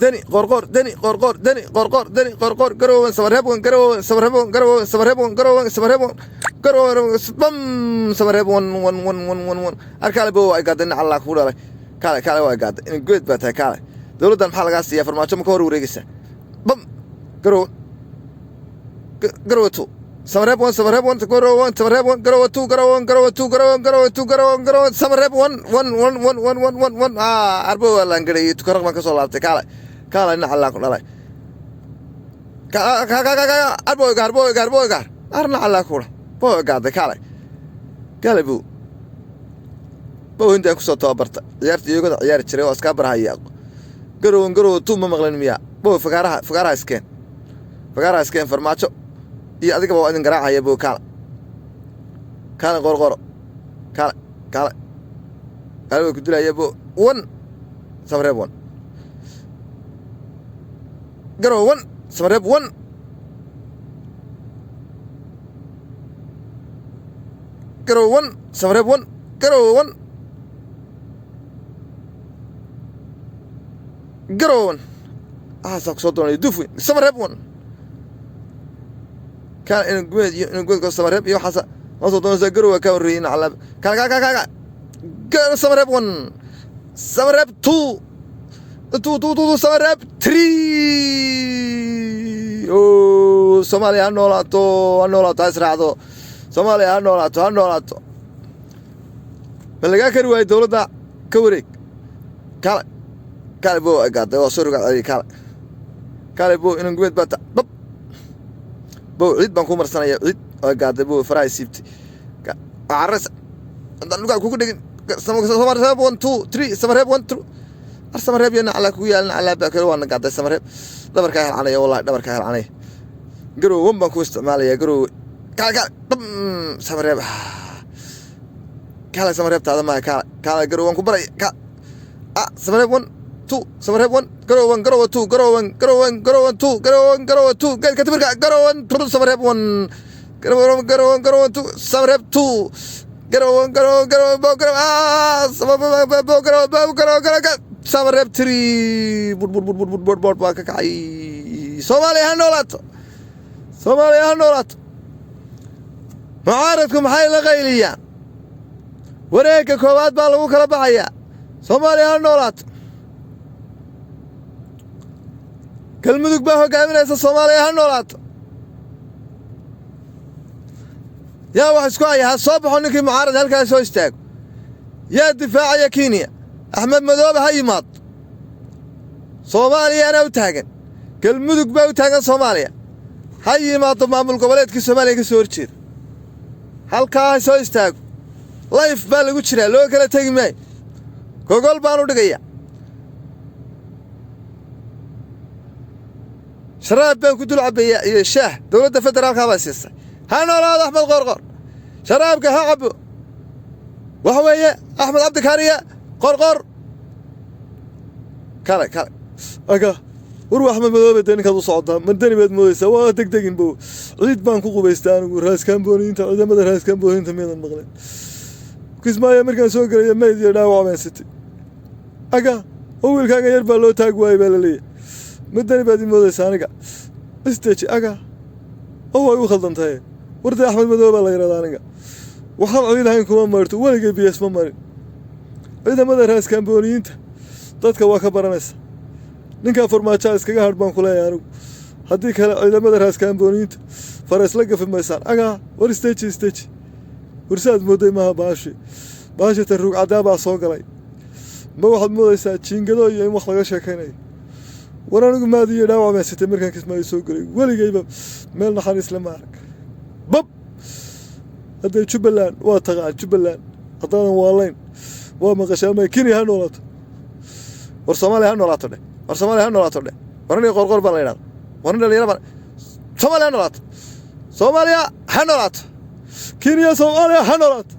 Deni, Qorqor, Deni, Qorqor, Deni, Qorqor, Deni, Qorqor, Garowan, Samareeb 1, Garowan, Samareeb 1, Garowan, Samareeb 1, Garowan, Samareeb 1, Garowan, bam, Samareeb 1, 1, 1, 1, 1, 1. Arkaale bo, waa gaaday. Nin Allah ku dhalay, kaale, kaale, waa gaaday. In good baa tahay. Kaale, dowladdan maxaa lagaa siiyaa? Farmaajo ma ka hor wareegaysaa? Bam, Garowan, Garowa 2, Samareeb 1, Samareeb 1, Garowa 1, Samareeb 1, Garowa 2, Garowa 1, Garowa 2, Garowa 1, Garowa 2, Garowa 1, Garowa 1, Samareeb 1, 1, 1, 1, 1, 1, 1, 1. Ah, arbo waa laangarayay. Tukaraq baan ka soo laabtay. Kaale, kaale, nin Allah ku dhalay, arbo gaar, bo gaar, bo gaar, arna Allah ku dhalay, bo gaaday. Kaale, kaale, bu bo intaan kusoo tababarta ciyaarta iyagooda ciyaari jiray oo iskaa barhaya. Garowan, Garowa 2 ma maqlin miya? Bo fagaaraha, fagaaraha iskeen, fagaaraha iskeen. Farmaajo iyo adigaba waa idin garaacaya. Bo kaale, kaale, Qorqoro, kaale, kaale, kaale, way ku dilaya. Bo 1, Samareeb 1, Garowe 1, Samareeb 1, Garowe 1, Samareeb 1, Garowe 1, Garowe 1. Waxaasaa kusoo doonaya duf weyn. Samareeb 1, kaale, ina gumeed iyo ina gumeedka Samareeb iyo waxaasa ma soo doonaysaa. Garowe ka horreeyey nacalaab. Kaale, kaale, kaale, kaale, Samareeb 1, Samareeb 2, 2, 2, 2, Samareeb 3. O Soomaaliya ha noolaato, ha noolaato, ha israacdo. Soomaaliya ha noolaato, ha noolaato. Ma lagaa kari waayo dowladda? Ka wareeg. Kaale, kaale, bo gaaday, waa soo rogaal celiya. Kaale, kaale, bo inan gumeed baa ta. Bab, bo ciid baan ku marsanaya. Ciid waa gaaday, bo faraha siibtay. Carras haddaan lugaa kugu dhegin. Samareeb 1, 2, 3, Samareeb 1, 2. Ar Samareeb iyo naclaa kugu yaal, naclaa baa kale. Waana gaaday Samareeb. Dhabarkaa helcanaya, wallahi dhabarkaa helcanaya. Garowe 1 baan ku isticmaalaya. Garowe, kaale, kaale, bam, Samareeb, kaale, Samareebtaada maaha. Kaale, kaale, Garowe waan ku baraya. Ah, Samareeb 1, 2, Samareeb 1, Garowe 1, Garowe 2, Garowe 1, Garowe 1, Garowe 2, Garowe 1, Garowe 2, geedka timirka, Garowe 1, 2, Samareeb 1, Garowe 1, Garowe 1, Garowe 2, Samareeb 2, Garowe 1, Garowe, Garowe, bo Garowe, ah, bo Garowe, bo Garowe, Garowe, Samareeb 3. Bur bur bur bur bur bur bur baa ka kacay. Soomaaliya ha noolaato, Soomaaliya ha noolaato. Mucaaradku maxay la qayliyaan? Wareegga koowaad baa lagu kala baxayaa. Soomaaliya ha noolaato. Galmudug baa hogaaminaysa. Soomaaliya ha noolaato. Yaa wax isku haya? Ha soo baxo ninkii mucaarad, halkaas soo istaago. Yaa difaacaya Kenya? Axmed Madoobe ha yimaado. Soomaaliyaana u taagan, Galmudug baa u taagan. Soomaaliya ha yimaado. Maamul goboleedkii Soomaaliya ka soo horjeeda halkaa ha soo istaago. Live baa lagu jiraa, loo kala tegi maayo. Gogol baan u dhigaya, sharaab baan ku dul cabbayaa iyo shaah. Dowladda federaalka baa siisay. Ha noolaado Axmed Qoorqoor, sharaabka ha cabbo. Waxa weeye Axmed Cabdikaariya Qorqor. Kale, kale, aga war waa Axmed Madoobe. Dee ninkaad u socotaa madani baad moodaysaa. Waa degdegin bo. Ciid baan ku qubaystaa anigu. Raaskaambooniinta, ciidamada raaskaambooniinta miyadan maqlin? Kismaayo markaan soo gelaya mayd iyo dhaawac baan sitay. Aga oo wiilkaaga yar baa loo taag waayey baa laleeyahay. Madani baad i moodaysaa aniga? Isteji. Aga oo way u khaldan tahay. Wardee Axmed Madoobe baa la yidhahdaa aniga. Waxaan ciidahayn kuma maarto, weligay biyas ma marin. Ciidamada raaskaambooniyiinta dadka waa ka baranaysa. Ninkaa farmaajaa iskaga hadh baan ku leeyahay anigu. Haddii kale ciidamada raaskaambooniyiinta fara isla gafi maysaan. Agaa war isteji, isteji. Warsaad mooday maaha baashi. Baashi ta ruug caddaa baa soo galay. Ma waxaad moodaysaa jiingado iyo in wax laga sheekaynayo? War anigu maadi iyo dhaawac baan sitay markaan Kismaayo soo gelay. Weligayba meel naxariis lama arag. Bab, hadday Jubbaland waa taqaan. Jubbaland haddaadan waalayn waa maqashaa. May Kenya ha noolaato. War Soomaaliya ha noolaato dheh. War Soomaaliya ha noolaato dheh. War aniga Qorqor baa la yidhahda. War nin dhalinyaro baan. Soomaaliya ha noolaato, Soomaaliya ha noolaato. Kenya, Soomaaliya ha noolaato.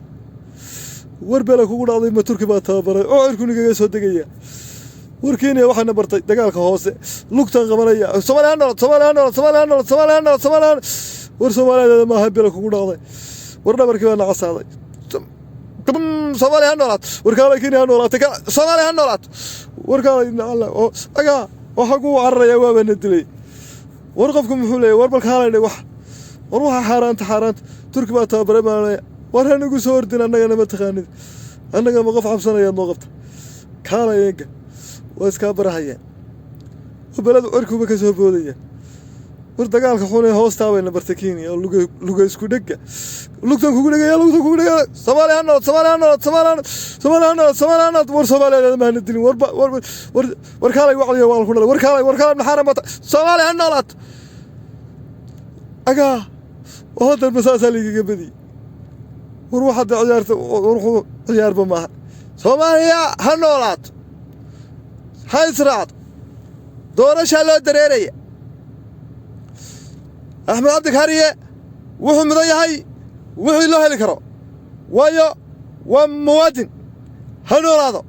War bela kugu dhacday, ma Turki baa tababaray oo cirku ninkaga soo degaya? War Kenya waxaana bartay dagaalka hoose, lugtaan qabanaya. Soomaaliya ha noolaato, Soomaaliya ha noolaato, Soomaaliya ha noolaato, Soomaaliya ha noolaato, Soomaaliya. War Soomaaliyadeeda maaha. Bela kugu dhacday. War dhabarkii baa nacasaaday. Soomaaliya ha noolaato. War kaalay, Kenya ha noolaatay. Soomaaliya ha noolaato. War kaalay nacala oo agaa. Oo xagguu cararayaa? Waabana dilay. War qofku muxuu leeyahy? War balkaalay wax, war waxa xaaraanta xaaraanta. Turki baa tababaray baan leeyahay. War hanagu soo ordin, annagana ma taqaanid, annaga ma qof cabsanayaad noo qabta? Kaalay eega, waa iskaa barahayaan oo beladu cirkuba ka soo boodayaan. War dagaalka xun ee hoostaa bayna bartay Kenya oo luga luga isku dhega, lugtan kugu dhegaya, lugtan kugu dhegaya. Soomaaliya ha noolad, Soomaaliya ha noolad, Soomaaliya ha, Soomaaliya ha noolad, Soomaaliya ha noolad. War Soomaaliya ma hana dilin. War war war war kaalay, wacdiga waa ku dhalay. War kaalay, war kaalay, maxaaran bata. Soomaaliya ha noolad. Agaa oo haddan saasaa laigaga badiyey. War waxa de ciyaarta, war wuxuu ciyaarba maaha. Soomaaliya ha noolaato, ha israacdo, doorashaa loo dareeraya. Axmed Cabdi Kaariye wuxuu mudan yahay wixii loo heli karo, waayo waa muwaadin. Ha noolaado.